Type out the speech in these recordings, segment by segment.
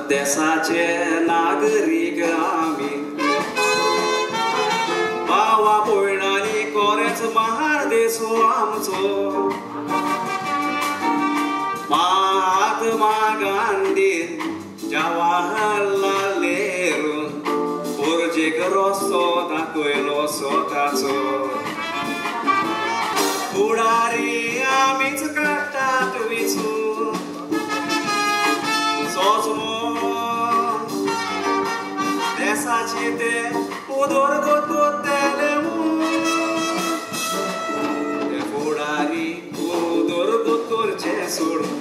देसाचे नागरीक आमी भावा भयणांनी कोरेच महार देसो आमचो महात्मा गांधी जवाहरलाल नेहरू पोरजेक रस्तो दाखयलो स्वताचो फुडारी आमीच काडटात विचून सोचमोन देसाची ते उदरगत करतले म्हूण ते फुडारी उदरगत करचे सोडून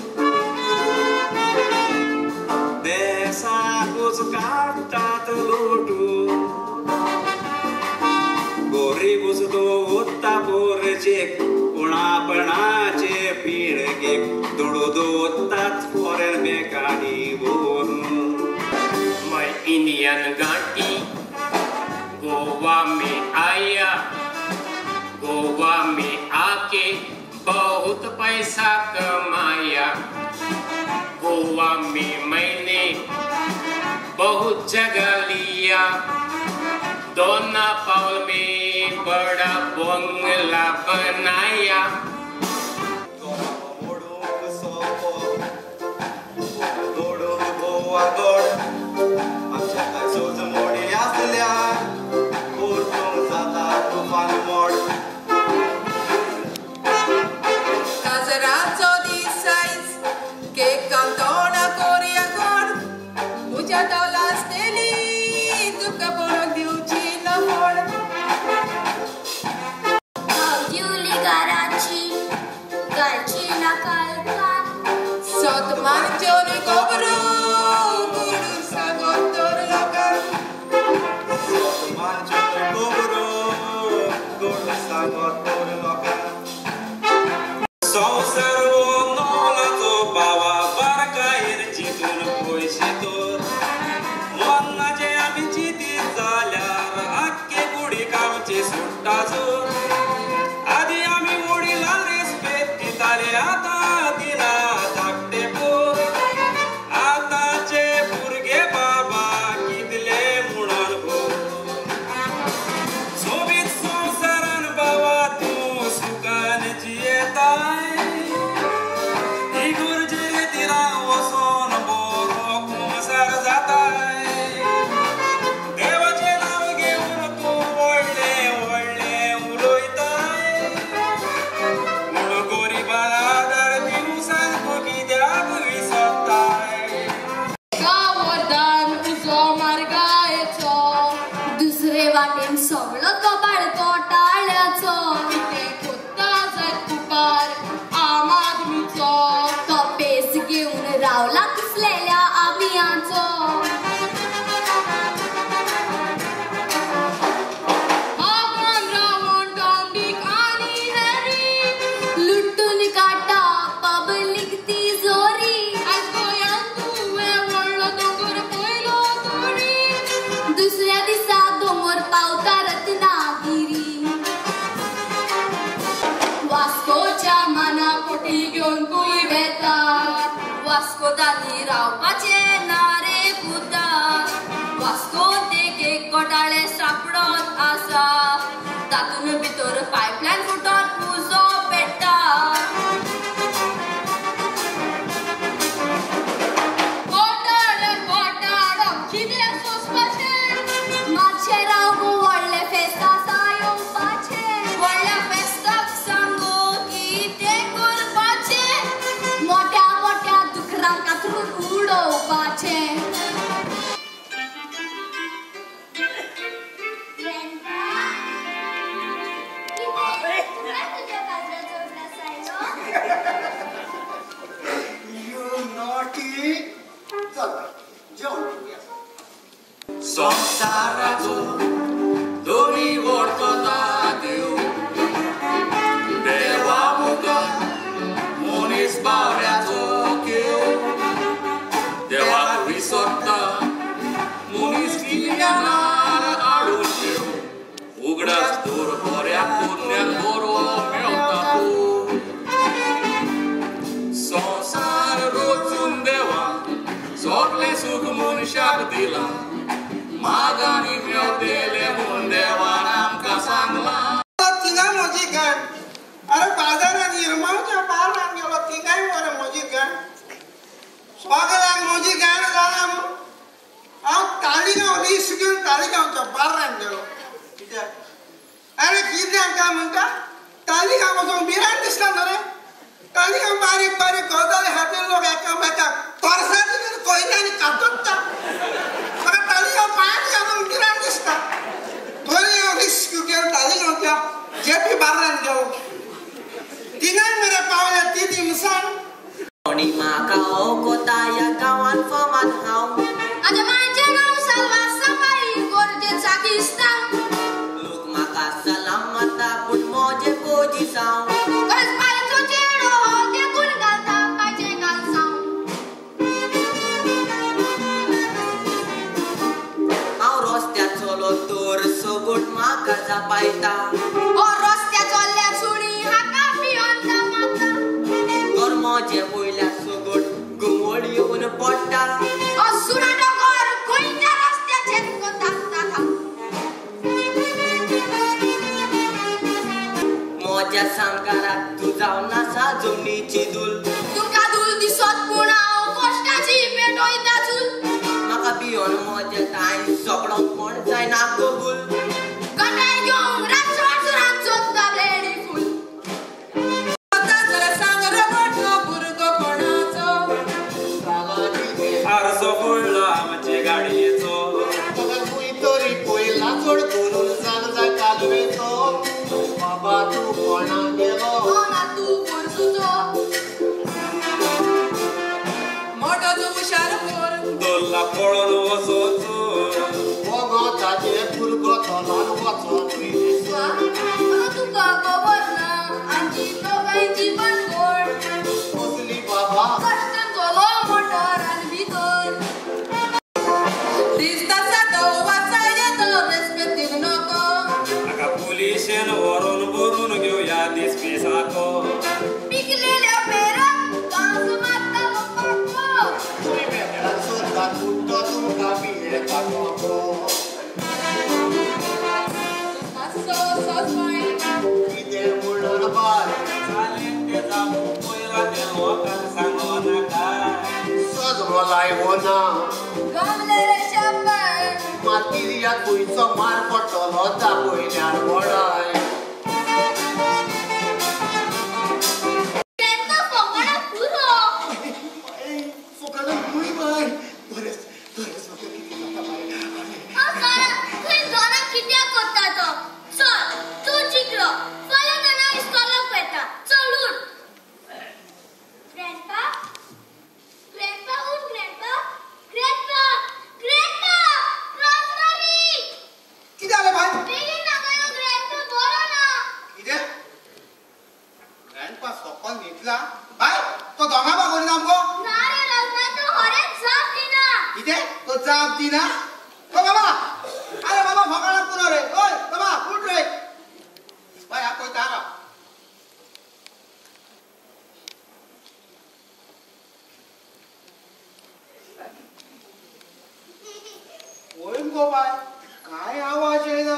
देसाकूच काडटात लोटून गोरीबूच दवरता पोरजेक उणापणाचे पिळगेक दुडू दवरतात फॉरेन बँकांनी भरून. मैं इंडियन गांधी गोवा में आया, गोवा में आके बहुत पैसा कमाया. गोवा में मैंने बहुत जगह लिया, दोना पाउल में बड़ा बंगला बनाया. काजराचो दीस आयज केकान तोंडा कोरया गोड उज्या तावला आसतली तुका पळोवंक दिवची ना फोड. हांव दिवली घराची घालची ना काळखान सत मानच्यो न्हय खबरो गुडून सांगत तर लोकांक सत मानच्यो न्हय खबरो गुडून सांगत तर लोकांक. संवसार हो नवलाचो बाबा बारकायेन चिंतून पयशे तर मरणाचे आमी चिंतीत जाल्यार आख्खे कुडीक आमचे सुट्टा जोर. आदी आमी वडिलां रेस्पेद दिताले आतां दिना धाकटे पोर. आतांचे भुरगे बाबा कितले म्हणून भोर. सोबीत संवसारान बाबा तूं सुखान जियेताय इगर्जेर तिरां वचोन बरो कुमसार जाताय. देवाचें नांव घेवन तूं व्हडलें व्हडलें उलयताय पूण गरिबांक आदार दिवंक सामको कित्याक विसरताय. गांवदान उजो मार्गायचो दुसरे वाटेन सगळो कबाड कोटाळ्याचो कितें कोत्ता जायत कुपार आम आदमीचो तो पेस घेवन रावला कुसलेल्या आमियांचो. भगवान रावण डॉमडीक आनी हॅरी लुटून काडटा पब्लीक तिजोरी आयज गोंयांत तुवें व्हडलो दोंगर पयलो तोडी दुसऱ्या दिसा दोंगर पावता रत्नागिरी. वास्कोच्या माना पोटी घेवन कुय वेता वास्कोतांनी रावपाचें ना रे पुता. वास्कोत एक एक घोटाळे सापडत आसा तातूंत भितर पायपलायन फुटोन उजो पेट्टा. घोटाळे घोटाळो कितें सोंसपाचें मातशें राव गो व्हडलें फेस्त आसा येवपाचें व्हडल्या फेस्ताक सांगो कितें करपाचें मोट्या मोट्या दुकरांक कातरून उडोवपाचें. You naughty! चल जेवण करूया. संवसाराचो दोरी व्हरतता देव देवा मुखार मनीस बावड्याचो खेळ. देवाक विसरता मनीस गिन्यानार हाडून देव उगडास दवर बऱ्या पुण्याक बरो मेळटा तूं. संवसार रचून देवा सगलें सूख मनशाक दिलां मागांनी मेवतेले म्हूण देवान आमकां सांगलां. थिंगाय म्हजी गाण अरे बाजारान इरमांवच्या बारान गेलो थिंगाय मरे म्हजी गाण सगळ्यांक म्हजी गाण जाणा म्हूण हांव तालिगांव रिस्क घेवन तालिगांवच्या बारान गेलो. कित्याक अरे कित्याक काय म्हणटा तालिगांव वचूंक भिरांत दिसता न्हू रे. तालिगांव बारीक बारीक गजाली खातीर लोक एकामेकाक तोरसांनी कोयत्यांनी कातोत्ता. म्हाका तालिगांव पांयांत घालूंक भिरांत दिसता. तरी हांव रिस्क घेवन तालिगांवच्या जेपी बारान गेलो. थिंगाय मरे पावले ती दिमसाण. कोणी म्हाका ओकोता ह्या गांवान फामाद हांव. आतां म्हाजें नांव साल्वार सफाई गोरजेचा क्रिस्तांव. लोक म्हाका सलाम मारता पूण म्हजें पोजिसांव. गरज पायचो चेडो हो देखून घालता पायचें कालसांव. हांव रस्त्यार चलो तर सगट म्हाका जापायता. हो रस्त्यार चल्ल्यार सुणी हाका भियोन मारता. घर म्हजें वयल्या सगट घुंवळ येवन पडटा. हो सुणाटो घर खंयच्या रस्त्याचेर धाकता. म्हज्या सांगाराक तूं जावन आसा जमनीची धूल. तुका धूल दिसत पूण हांव कश्टाची पेटयता चूल. म्हाका भियोन म्हजें कांय सगळो कोण जायना कबूल. गटाय घेवन रातचो सुरान सोदता ब्लेडी फूल. जाल्यार सांग रे मोठो भुरगो कोणाचो. आरसो फोडलो आमचे गाडयेचो. खंय तरी पयला चड करून सांग जाय कालवेचो. बाबा तूं कोणाक गेलो ना तूं पोरसुचो. मोठो तूं हुशार पोर दोल्ला पळोवन वचोचो. मोगो ताजे भुरगो तोलान वचोन म्हाका तुका खबर ना आमची दोगांयची भानगड. कसली बाबा कश्टान चलो मोटरान भितर. दिसता सादो वाचा येतो रेस्पेद दिवं नको. हाका पुलिशेन व्हरून बरून घेवया दिसपी साको. पिकलेल्या पेराक घांस मारता गो पाको. तुमी बेगडान सोदतात पूण तो तुमकां पियेता कोको. मातसो सोसपाय कितें म्हणून बाय जालें तें जावूं पयलां तें लोकांक सांगो नाका. सजरो लायवो ना गमले रे शाबाय. मागीर ह्या खंयचो मार पडटलो दाखयल्यार बडाय. तेंका फकाणां पुरो. फकाणां न्हय बाय बरेंच बरेंच म्हाका कितें जाता बाय. हांव जाणा थंय दोना कित्याक करता तो. चल तूं जिखलो फाल्यां नाना इस्कॉलाक वता. चल उठ. ग्रँडपा ग्रँडपा उठ. Grandpa grandpa grandpa Rosemary. कितें जालें बाय? बेगीन नाका यो ग्रँडपा बरो ना. कितें ग्रँडपा सोपन न्हिदला बाय? तो दोंगा बागोली ना मगो? ना रे रोजमरी तो खरेंच जाप दिना. कितें तो जाप दिना? ओ बाबा अरे बाबा फकाणां पुरो रे. ओय बाबा उठ रे बाय. हांव पळयता हांगा. पळय मगो बाय काय आवाज येयना.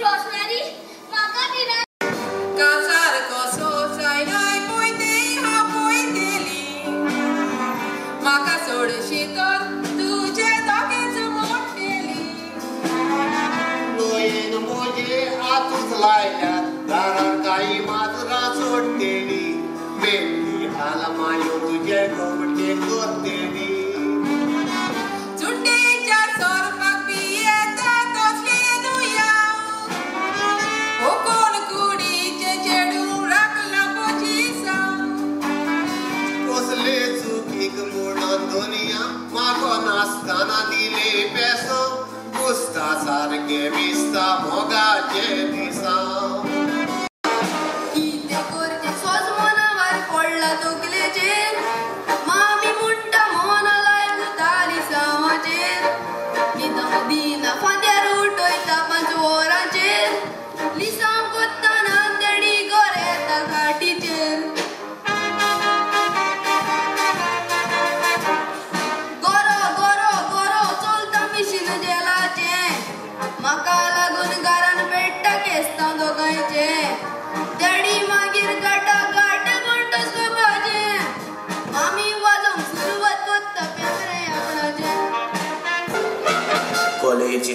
रोजमरी म्हाका भिरांत. कासार कसो जायनाय पळयते हांव पळयतली. म्हाका सोडशी तर तुजे दोगेच मोडटेली. न्हंयेन म्हजे हातूच लायल्यात दारार कांय माजरां सोडटेली. मेल्ली आलमायो तुजे गोमटे करतेली. चुंडेच्या सोरपाक पियेता तसली दुयांव. हो कोण कुडीचें चेडूं राखलां पोजिसांव. कसले चुकीक म्हणून दुनिया मागो नासतना दिले पेसो. कुस्ता सारकें दिसता मोगाचे दिसा. कितें करचें सोजमनावर पडला तकलेचेर. मामी म्हणटा मोना लाय भुताली सावाचेर. न्हिदोंक दिना फांत्यार उठयता 5 वरांचेर. लिसांव कोत्ताना तेणी गोरेता खाटीचेर. गोर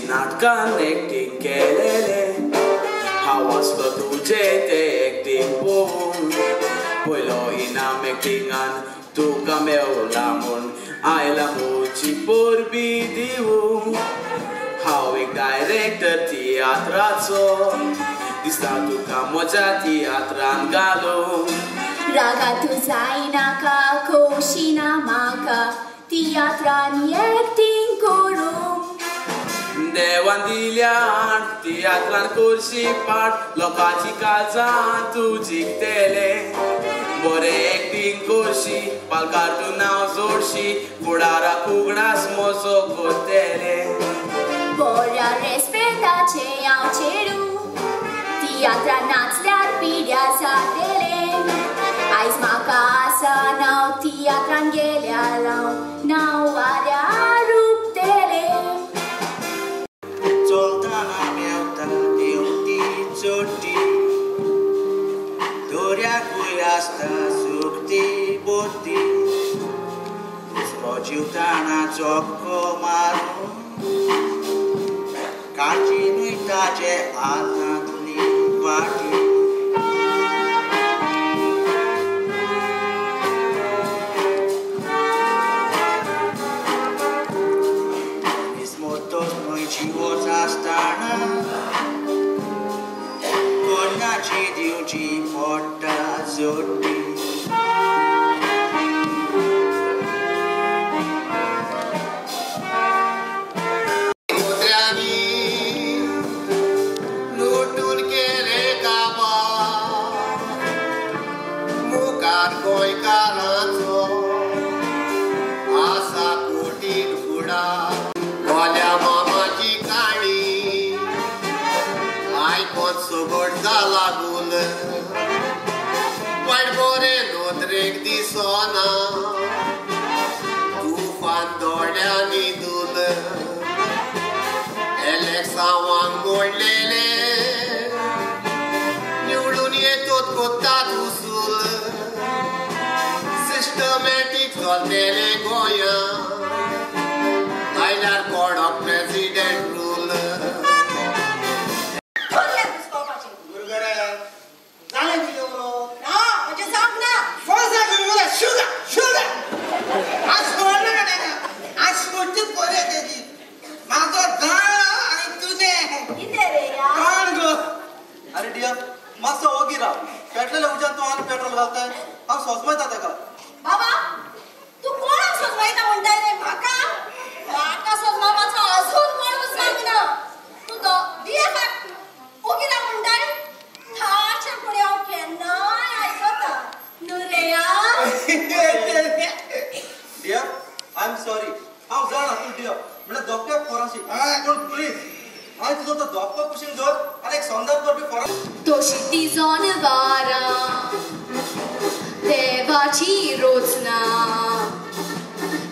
नाटकान एक्टिंग केलेले हांव आसलो तुजें तें एक्टिंग पळोवंक पयलो इनाम एक्टिंगान तुका मेवला म्हूण आयला म्हजी परबी दिवंक हांव एक डायरेक्टर तियात्राचो दिसता तुका म्हज्या तियात्रान घालूंक रागा तूं जायनाका खोशी ना म्हाका तियात्रान एक्टिंग करूंक देवान दिल्या तियात्रान करशी पाट लोकांची काळजां तूं जिखतले बरें एक्टिंग करशी पालकार तूं नांव जोडशी फुडाराक उगडास म्हजो करतले बऱ्या रेस्पेदाचें हांव चेडूं तियात्रा नाचल्यार पिड्यार जातलें आयज म्हाका आसा नांव तियात्रान गेल्यार हांव नांव वाऱ्यार उबतलें. चलतना मेवता देंवती चडटी दर्याकूय आसता सुकती बोती दुसरो जिवताना चोक्को मारून काळजी न्हय ताजे हातांतली वाटी. मनीस मोटोच न्हय जिवोच आसतना कोणाची दिवची पडटा जोडी. गोंयकारांचो आसा कोटीन फुडार गोल्या मामाची काणी आयकोन सगट जाला गुल वायट बरें नदरेक दिसना तुफान दोळ्यांनी धुल एलेक्सांवांक मोडलेले निवडून येतोत कोत्तात उसूल सिस्टमॅटीक चलतेले गोंया आयल्यार कोडक प्रेसिडेंट रूल. जालें तुजें उलोवप ना म्हजें जावंक ना. शुगर शुगर आज सोडना तेका आज सोडचीच बरें तेजी म्हाजो दाळ आनी तुजें कितें रे कोण गो. अरे डियर मातसो ओगी राव. पेटलेल्या उज्यान तूं आनी पेट्रोल घालताय हांव सोजमयता तेका. बाबा तूं कोणाक सोजमयता म्हणटाय रे? म्हाका म्हाका सोजमापाचो अजून कोण जावंक ना. तूं डीएफाक ओगी राव म्हणटाय थारचे फुडें हांव केन्नाय आयकता न्हू रे यार. Dear I am sorry. हांव जाणा तूं डियर म्हणल्यार धोक्याक फराशी पूण प्लीज हांवें तुजो तो धोको कुशीन धर आनी एक संदर्भ करपी फराशी. तशी ती जनवारां देवाची रोचना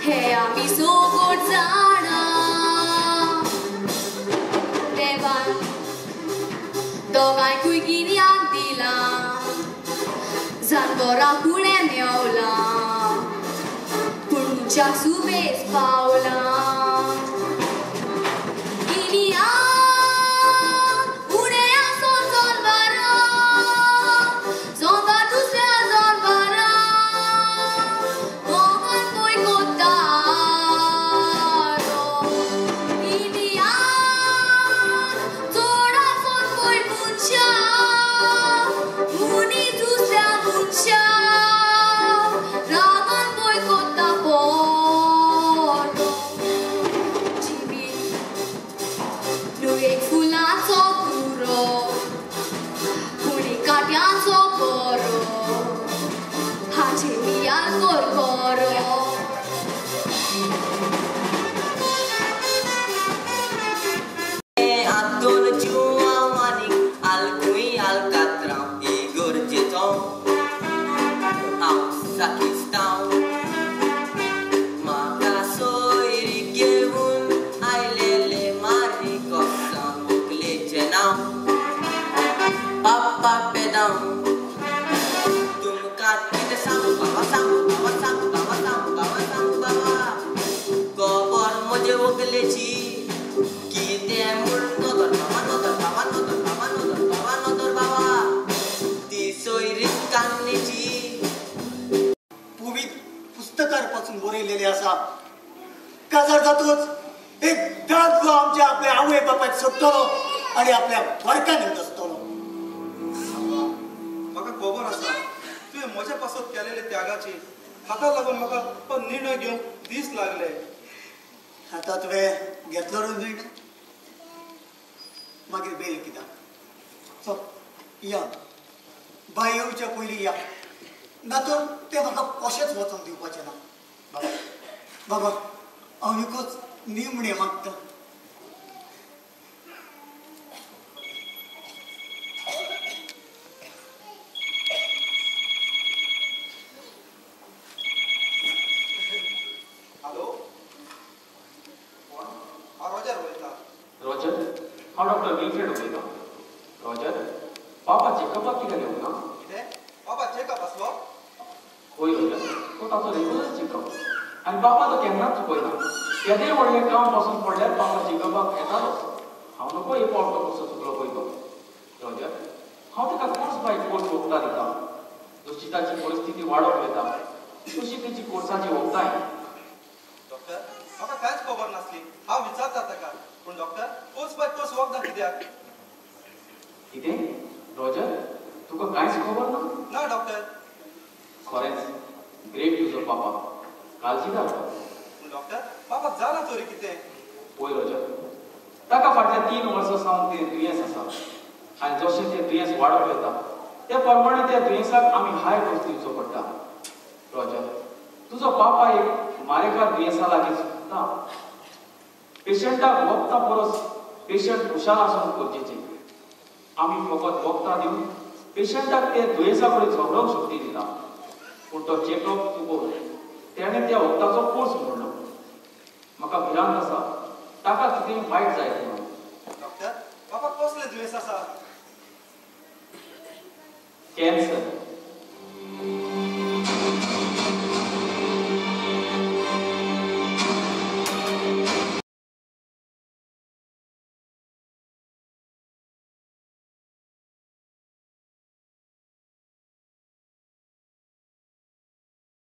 हे आमी सगट जाणा देवान दोगांयकूय गिन्यान दिलां जानवरां फुडें मेवलां पूण मनशाक सुबेज पावलां. गिन्यान उणें आसोन जनवरां जनवर दुसऱ्या जनवरां मोगान पय कोत्तालो. गिन्यान चड आसोन पय मनशां मनीस दुसऱ्या मनशां रागान पय कोत्ता पोटो. पुस्तकार पासून बरयलेलें आसा. काजार जातूच एक दादलो आमच्या आपल्या आवय बापायक सोडटलो आनी आपल्या वर्गान बसतलो. म्हाका खबर आसा तुवें म्हज्या पासत केलेले त्यागाची, हाका लागून म्हाका तो निर्णय घेवंक दीस लागले. आतां तुवें घेतलो न्हू निर्णय, मागीर बेल कित्याक? चल या, बाय येवच्या पयलीं या, ना तर तें म्हाका कशेंच वचूंक दिवपाचें ना. बाबा बाबा हांव एकूच निमणें मागता. हॅलो, कोण? हांव रॉजर उलयतां. रॉजर, हांव डॉक्टर विल्फ्रेड उलयतां. रॉजर, बाबा चेकअपाक कित्याक येवंक ना? कितें? बाबा चेकअप आसलो? हय रॉजर, तो ताचो रेगुलर चेकअप आनी बाबा तो केन्नाच चुकयना. केदेंय व्हडलें काम पासून पडल्यार बाबा चेकअपाक येतालोच. हांव नको एक फावट तो कसो चुकलो पळय तो. रॉजर, हांव ताका कोर्स बाय कोर्स वखदां दितां. जशी ताची परिस्थिती वाडत वता तशी ताची कोर्साची वखदांय. डॉक्टर, म्हाका कांयच खबर नासली. हांव विचारता ताका, पूण डॉक्टर कोर्स बाय कोर्स वखदां कित्याक? कितें रॉजर, तुका कांयच खबर ना? ना डॉक्टर. खरेंच ग्रेट तुजो पापा, काळजीदार. पूण डॉक्टर, पापाक जालां तरी कितें? पळय रॉजर, ताका फाटल्या 3 वर्सां सावन तें दुयेंस आसा आनी जशें तें दुयेंस वाडत वता ते प्रमाणे त्या दुयेंसाक आमी हाय डोस दिवचो पडटा. रॉजर, तुजो पापा एक मारेकार दुयेंसा लागीं सुटता. पेशंटाक वखदां परस पेशंट खुशाल आसूंक गरजेचें. आमी फकत वखदां दिवन पेशंटाक ते दुयेंसा कडेन झगडोवंक शक्ती दिता, पूण तो चेकअप चुकोवन तेणें त्या वखदाचो कोर्स मोडलो. म्हाका भिरांत आसा ताका कितेंय वायट जायत म्हणून. डॉक्टर, बाबा कसलें दुयेंस आसा? कॅन्सर.